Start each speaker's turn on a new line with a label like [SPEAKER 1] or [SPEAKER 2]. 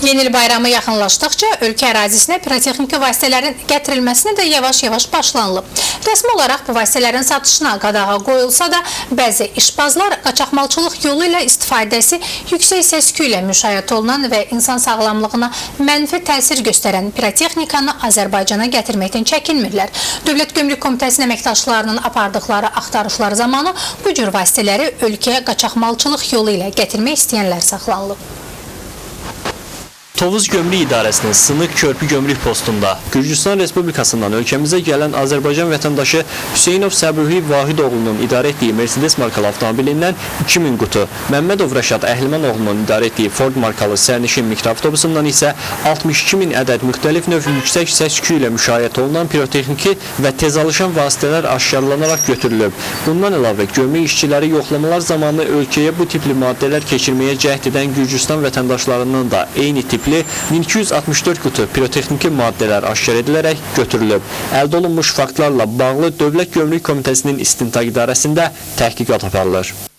[SPEAKER 1] Yeni il bayramı yaxınlaşdıqca ölkə ərazisinə pirotexniki vasitələrin gətirilməsinə də yavaş-yavaş başlanılıb. Rəsmi olaraq bu vasitələrin satışına qadağa qoyulsa da, bəzi işbazlar qaçaqmalçılıq yolu ilə istifadəsi yüksək səs-küy ilə müşayiət olunan və insan sağlamlığına mənfi təsir göstərən pirotexnikanı Azərbaycana gətirməkdən çəkinmirlər. Dövlət Gömrük Komitəsinin əməkdaşlarının apardıqları axtarışlar zamanı bu cür vasitələri ölkəyə qaçaqmalçılıq yolu ilə gətirmək istəyənlər saxlanılıb.
[SPEAKER 2] Tovuz Gömrük İdarəsinin Sınıq Körpü Gömrük Postunda Gürcüstan Respublikasından ölkəmizə gələn Azərbaycan vətəndaşı Hüseynov Səbuhi Vahidoğlunun idarə etdiyi Mercedes markalı avtomobilindən 2000 qutu, Məmmədov Rəşad Əhlimanoğlunun idarə etdiyi Ford markalı sərnişin mikroavtobusundan isə 62 min ədəd müxtəlif növ yüksək səs-küy ilə müşayiət olunan pirotexniki və tezalışan vasitələr aşkarlanaraq götürülüb. Bundan əlavə gömrük işçiləri yoxlamalar zamanı ölkəyə bu tipli maddələr keçirməyə cəhd edən Gürcüstan vətəndaşlarından da eyni tipli 1264 qutu pirotexniki maddələr aşkar edilərək götürülüb. Əldə olunmuş faktlarla bağlı Dövlət Gömrük Komitəsinin İstintaq İdarəsində təhqiqat aparılır.